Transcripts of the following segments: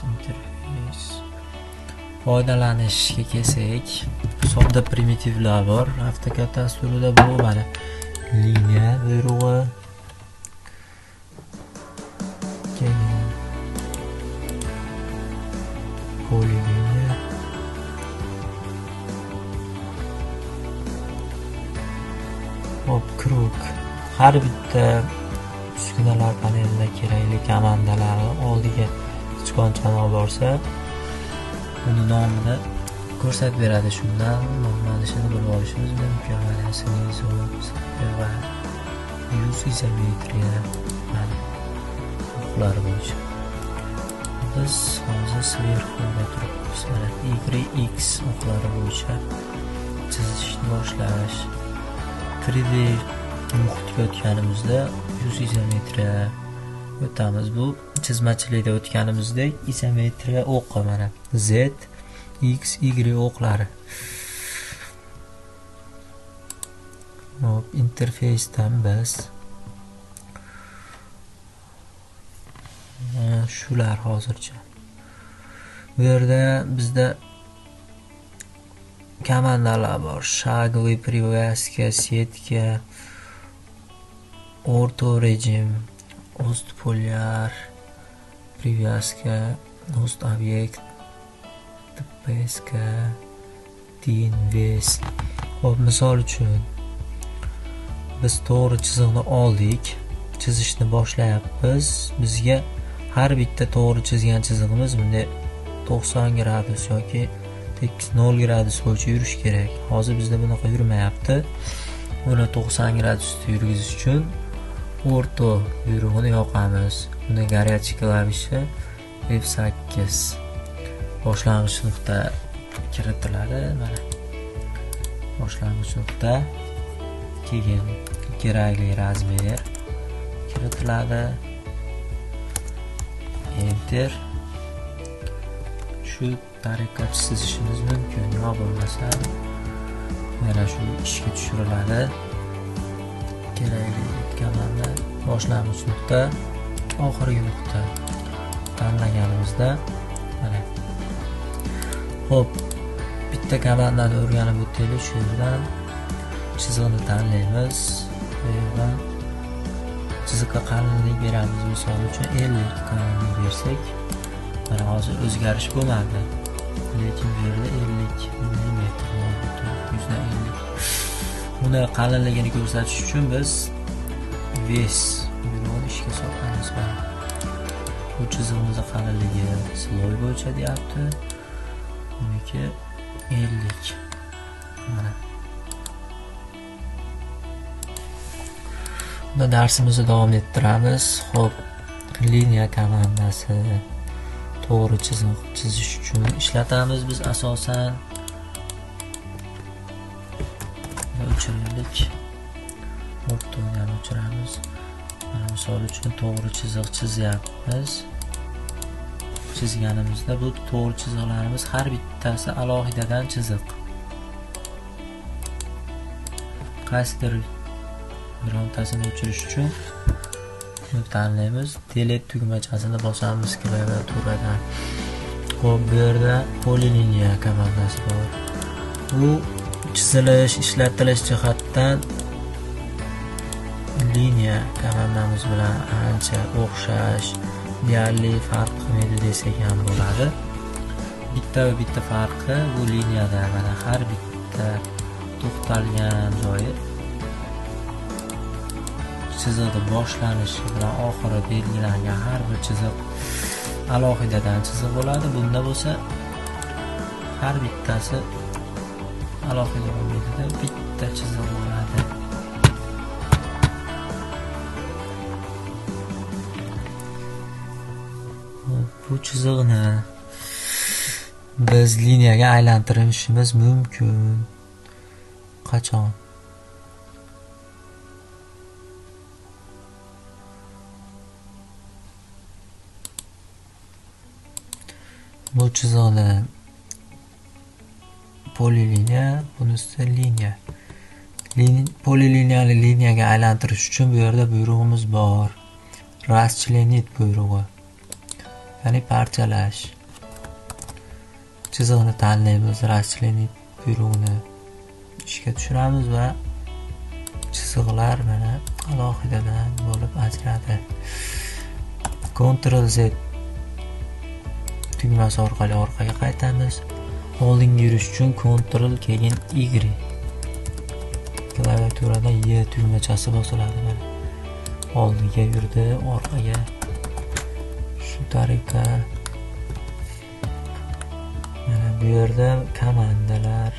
Interfeys foydalanishga kelsak, sodda primitivlar bor. AutoCAD dasturida bu mana liniya buyrug'i, keyin poliliniya, hop, krug. Har bitta uskunalar panelida kerakli komandalarni oldiga sichqonchani olib borsa, uni nomini ko'rsatib beradi. Shundan nomlanishini bilib olishimiz mumkin. Mana va yuz izometriya mana o'qlar bo'yicha. Biz hozir sverxuda turibmiz. Mana Y, X o'qlari bo'yicha chizishni boshlash. 3D muhitga o'tganimizda yuz izometriya o'tamiz. Bu chizmachilikda o'tganimizdek izometriya o'qi mana Z, X, Y o'qlari. Hop, interfeysdan biz shular hozircha. Bu yerda bizda komandalar bor. Шаговый привязка, сетка, orto rejim, ost polyar привязка, ost obyekt, TPSK, tin, ves. Hop, misol uchun biz to'g'ri chiziqni oldik, chizishni boshlayapmiz. Bizga har bitta to'g'ri chizgan chizig'imiz bunday 90 gradus yoki tekis 0 gradus bo'yicha yurish kerak. Hozir bizda bunaqa yurmayapti. Buni 90 gradusda yurgizish uchun o'rto buyrug'ini yoqamiz. Buni горячий klavishi F8. Boshlang'ich nuqta kiritiladi. Mana boshlang'ich nuqta, keyin kerakli razmer kiritiladi. Enter. Shu tariqa chizishimiz mumkin. Yo bo'lmasa mana shu ishga tushiriladi. Kerakli komanda boshlang'ich nuqta, oxirgi nuqta tanlaganimizda mana. Xo'p, bitta komandani o'rganib o'taylik. Shu yerdan chiziqni tanlaymiz. Bu yerdan chiziqqa qalinlik beramiz. Misol uchun 50 qalinlik bersak, mana hozir o'zgarish bo'lmadi. Lekin bu yerda 50 mm 0.50. Buni qalinligini ko'rsatish uchun biz ves buyrug'ini ishga solamiz. Bu chizig'imiz qalinligi sloy bo'yicha deyapti. Buniki 50. Mana. Bunda darsimizni davom ettiramiz. Xo'p, liniya komandasi to'g'ri chiziq chizish uchun ishlatamiz biz asosan. O'chiraylik. O'rto'ni o'chiramiz. Mana misol uchun to'g'ri chiziq chizyapmiz. Chizganimizda bu to'g'ri chiziqlarimiz har bittasi alohidadan chiziq. Qaysidir birontasini o'chirish uchun buni tanlaymiz. Delete tugmachasini bosamiz klaviaturadan. Xo'p, bu yerda poliliniya komandasi bor. Bu chizilish, ishlatilish jihatdan liniya komandamiz bilan ancha o'xshash, deyarli farq qilmaydi desak ham bo'ladi. Bitta va bitta farqi bu liniyada mana har bitta to'xtalgan joyi chiziqni boshlanishi bilan oxiri belgilangan har bir chiziq alohidadan chiziq bo'ladi. Bunda bo'lsa har bittasi alohida bo'lmaydi, bitta chiziq bo'ladi. Bu chiziqni biz liniyaga aylantirishimiz mumkin. Qachon? Bu chiziqni poliliniya, bunisi liniya. Poliliniyani liniyaga aylantirish uchun bu yerda buyrug'imiz bor. Расчленить buyrug'i. ya'ni parchalash. Chizig'ini tanlaymiz, расчленить buyrug'ini ishga tushiramiz va chiziqlar mana alohidadan bo'lib ajradi. Ctrl Z tugmasi orqali orqaga qaytamiz. Oldinga yurish uchun Ctrl keyin Y. Klaviaturada Y tugmachasi bosiladi mana. Oldiga yurdi, orqaga shu tariqa. Mana bu yerda komandalar,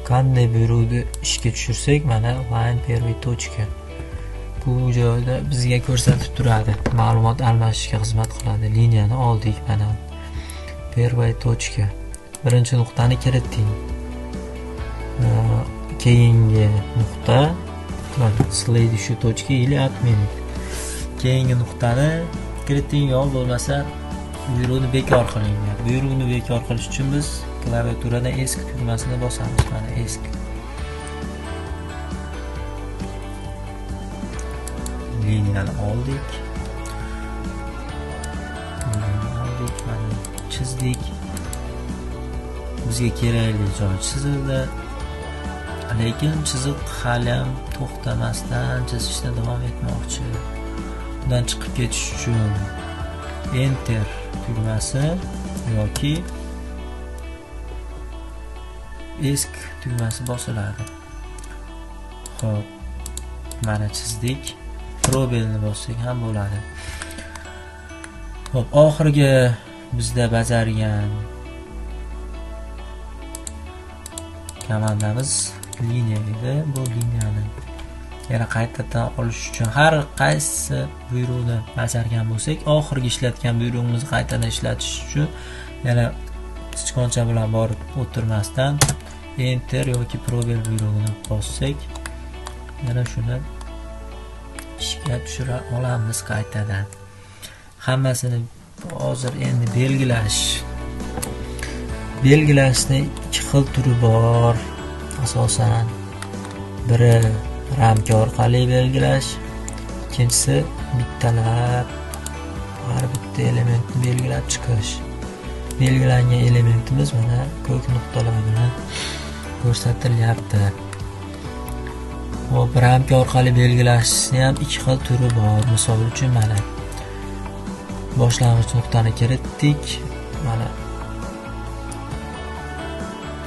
qanday buyruqni ishga tushirsak, mana line первой точка bu joyda bizga ko'rsatib turadi, ma'lumot almashishga xizmat qiladi. Liniyani oldik, mana первая точка, birinchi nuqtani kiritding, keyingi nuqta следующую точка или отменить, keyingi nuqtani kiriting yo bo'lmasa buyruqni bekor qiling. Buyruqni bekor qilish uchun biz klaviaturadan Esc tugmasini bosamiz. Mana Esc. Liniyani oldik. Liniyani oldik, mana chizdik. Bizga kerakli joy chizildi. Lekin chiziq hali ham to'xtamasdan chizishda davom etmoqchi. Bundan chiqib ketish uchun Enter tugmasi yoki Esc tugmasi bosiladi. Xo'p, mana chizdik. Probelni bossak ham bo'ladi. Xo'p, oxirgi bizda bajargan komandamiz liniya edi. Bu liniyani yana qaytadan olish uchun har qaysi buyruqni bajargan bo'lsak, oxirgi ishlatgan buyrug'imizni qaytadan ishlatish uchun yana sichqoncha bilan borib o'tirmasdan Enter yoki Probel buyrug'ini bossak, yana shuni ishga tushira olamiz qaytadan. Hammasini hozir endi belgilash. Belgilashni ikki xil turi bor asosan. Biri ramka orqali belgilash, ikkinchisi bittalab har bitta elementni belgilab chiqish. Belgilangan elementimiz mana ko'k nuqtalar bilan ko'rsatilyapti. Hop, ramka orqali belgilashni ham ikki xil turi bor. Misol uchun mana boshlang'ich nuqtani kiritdik. Mana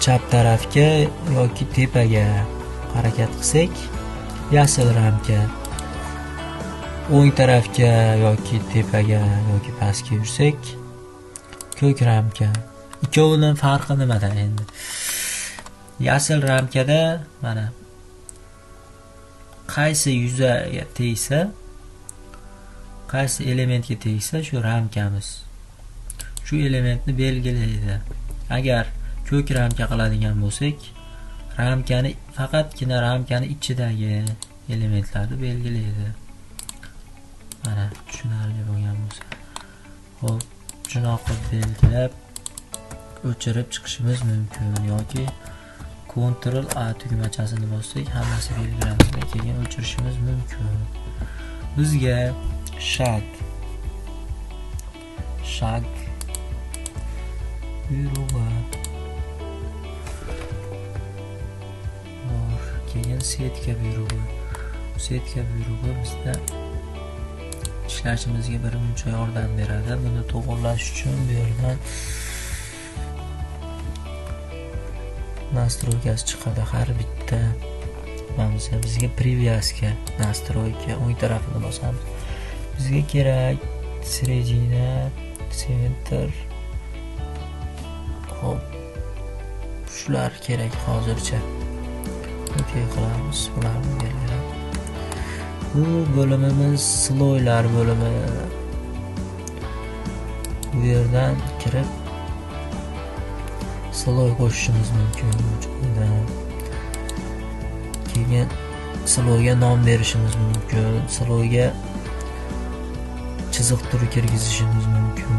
chap tarafga yoki tepaga harakat qilsak, yashil ramka, o'ng tarafga yoki tepaga yoki pastga yursak, ko'k ramka. Ikkovining farqi nimada endi? Yashil ramkada mana qaysi yuzaga tegsa, qaysi elementga tegsa shu ramkamiz shu elementni belgilaydi. Agar ko'k ramka qiladigan bo'lsak, ramkani faqatgina ramkani ichidagi elementlarni belgilaydi. Mana tushunarli bo'lgan bo'lsa. Xo'p, shunaqa qilib belgilab o'chirib chiqishimiz mumkin yoki Ctrl A tugmachasini bossak hammasi belgilanadi, keyin o'chirishimiz mumkin. Bizga shag buyrug'i bor, keyin setka buyrug'i. Setka buyrug'i bizda ishlashimizga bir muncha yordam beradi. Buni to'g'irlash uchun bu yerdan nastroykasi chiqadi. Har bitta mana bizga prevyaska nastroyka o'ng tarafini bosamiz. Bizga kerak sredina, center. Xo'p, shular kerak hozircha. Okey qilamiz, bularni belgilab. Bu bo'limimiz sloylar bo'limi. Bu yerdan kirib sloy qo'shishimiz mumkin. Keyin sloyga nom berishimiz mumkin. Sloyga chiziq turi kirgizishimiz mumkin.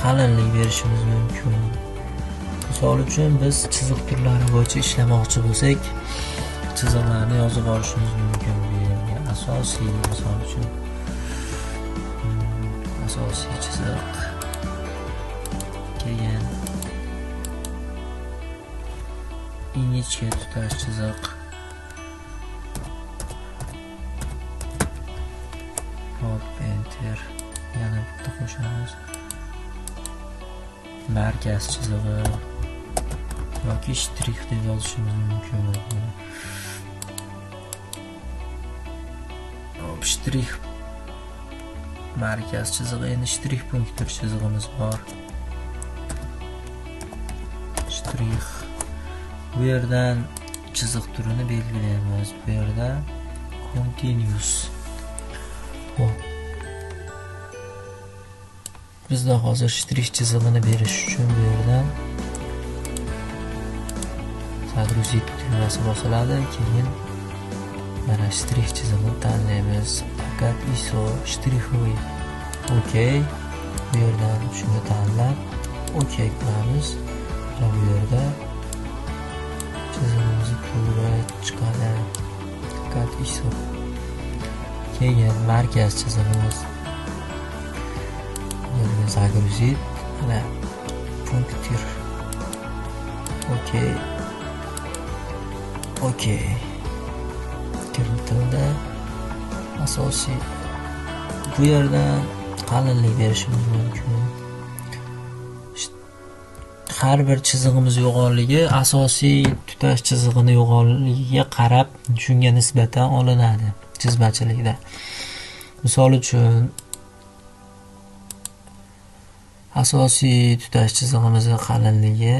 Qalinlik berishimiz mumkin. Misol uchun biz chiziq turlari bo'yicha ishlamoqchi bo'lsak, chiziqlarni yozib olishimiz mumkin bu yerga. Asosiy, misol uchun Asosiy chiziq. Keyin ingichka tutash chiziq. Hop, enter. Yana bitta qo'shamiz. Markaz chizig'i yoki shtrix deb yozishimiz mumkin. Hop, shtrix markaz chizig'i, endi shtrix punktir chizig'imiz bor. Shtrix. Bu yerdan chiziq turini belgilaymiz. Bu yerda continuous. Hop. Bizda hozir shtrix chizig'ini berish uchun bu yerdan загрузить tugmasi bosiladi. Keyin mana shtrix chizig'ini tanlaymiz. Faqat ISO shtrixli. OK. Bu yerdan shuni tanlab OK qilamiz. Mana bu yerda chizig'imiz to'g'ri chiqadi. Faqat ISO. Keyin markaz chizig'imiz. Загрузить, mana punktir. OK. OK. Kiritildi. Asosiy bu yerdan qalinlik berishimiz mumkin. Har bir chizig'imiz yo'g'onligi asosiy tutash chizig'ini yo'g'onligiga qarab shunga nisbatan olinadi chizmachilikda. Misol uchun asosiy tutash chizig'imizning qalinligi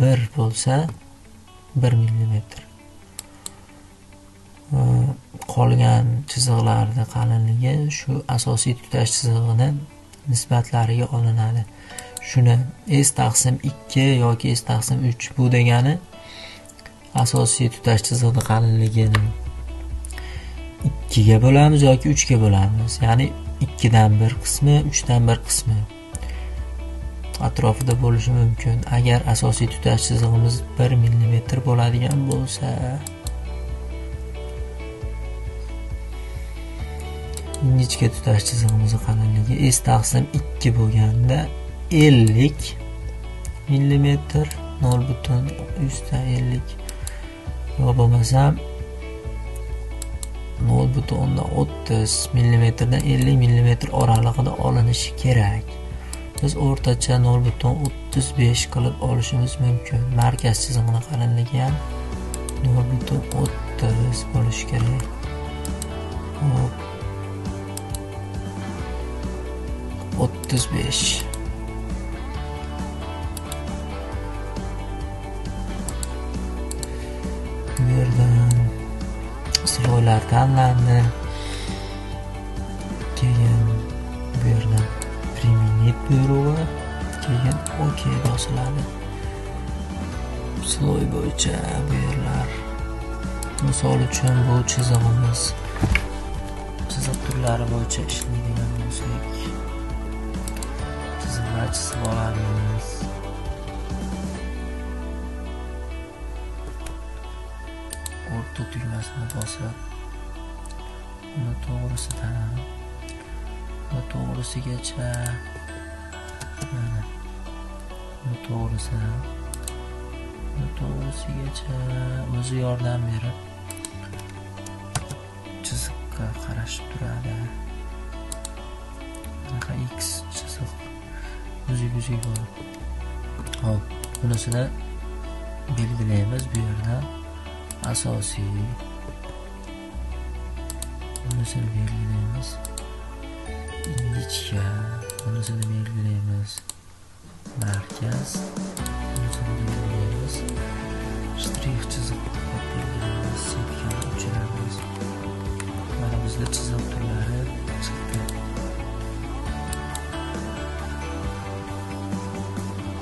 1 bo'lsa 1 millimetr. Qolgan chiziqlarning qalinligi shu asosiy tutash chizig'ini nisbatlariga olinadi. Shuni S taqsim 2 yoki S taqsim 3 bu degani asosiy tutash chizig'ini qalinligini 2 ga bo'lamiz yoki 3 ga bo'lamiz. Ya'ni 2 dan 1 qismi, 3 dan 1 qismi atrofida bo'lishi mumkin. Agar asosiy tutash chizig'imiz 1 millimetr bo'ladigan bo'lsa, ingichka tutash chizig'imizning qalinligi S taqsim 2 bo'lganda 50 millimetr 0.150 yo bo'lmasam 0.30 millimetrdan 50 millimetr oralig'ida olinishi kerak. Biz o'rtacha 0.35 qilib olishimiz mumkin. Markaz chizig'ining qalinligi ham 0.30 bo'lishi kerak. Hop. 35. Bu yerdan sloylar tanlandi. Keyin bu yerdan применить buyrug'i, keyin OK bosiladi. Sloy bo'yicha bu yerlar, misol uchun bu chizig'imiz chiziq turlari bo'yicha ishlaydigan bo'lsak, chiziqlar chizib olamiz. O'rta tugmasini bosib, uni to'g'risidan uni to'g'risigacha, mana uni to'g'risidan uni to'g'risigacha o'zi yordam berib chiziqqa qarashib turadi. Bunaqa X chiziq uzuk-uzuk bo'lib. Hop, bunisini belgilaymiz bu yerdan. Asosiy bunisini belgilaymiz. Ingichka bunisini belgilaymiz. Markaz bunisini belgilaymiz. Shtrix chiziq deb belgilaymiz. Setkani o'chiramiz. Mana bizda chiziq turlari chiqdi.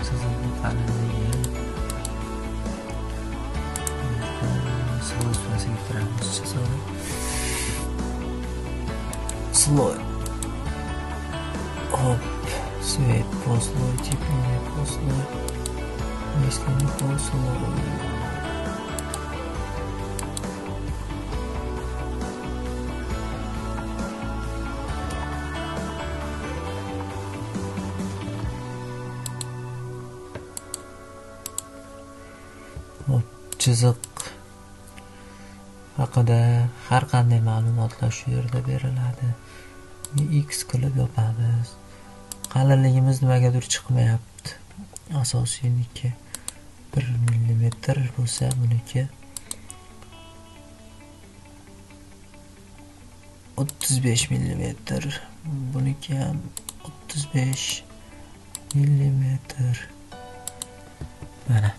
Chiziqning qalinligi svoyствosiga kiramiz. Chizig'ini sloy. Hop, svet по слой, тип линия по слой, если не по слою. Chiziq haqida har qanday ma'lumotlar shu yerda beriladi. X qilib yopamiz. Qalinligimiz nimagadir chiqmayapti. Asosiyniki 1 millimetr bo'lsa, buniki 35 millimetr, buniki ham 35 millimetr. Mana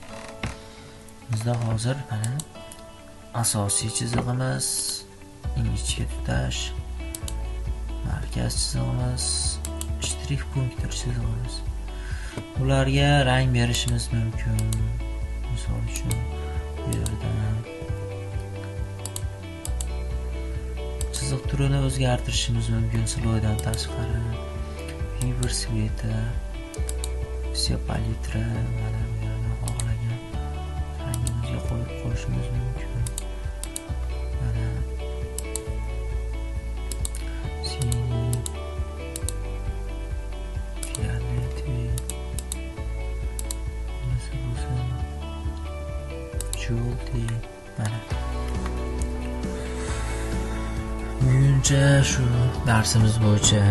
bizda hozir mana asosiy chizig'imiz, ingichka tutash, markaz chizig'imiz, shtrix punktir chizig'imiz. Ularga rang berishimiz mumkin. Misol uchun bu yerdan chiziq turini o'zgartirishimiz mumkin sloydan tashqari. Vibr sveta, все palitra, mana bu yerdan xohlagan rangimizga qo'yib qo'yishimiz mumkin. Mana синий, фиолетовый, bunisi bo'lsa желтый. Mana buguncha shu darsimiz bo'yicha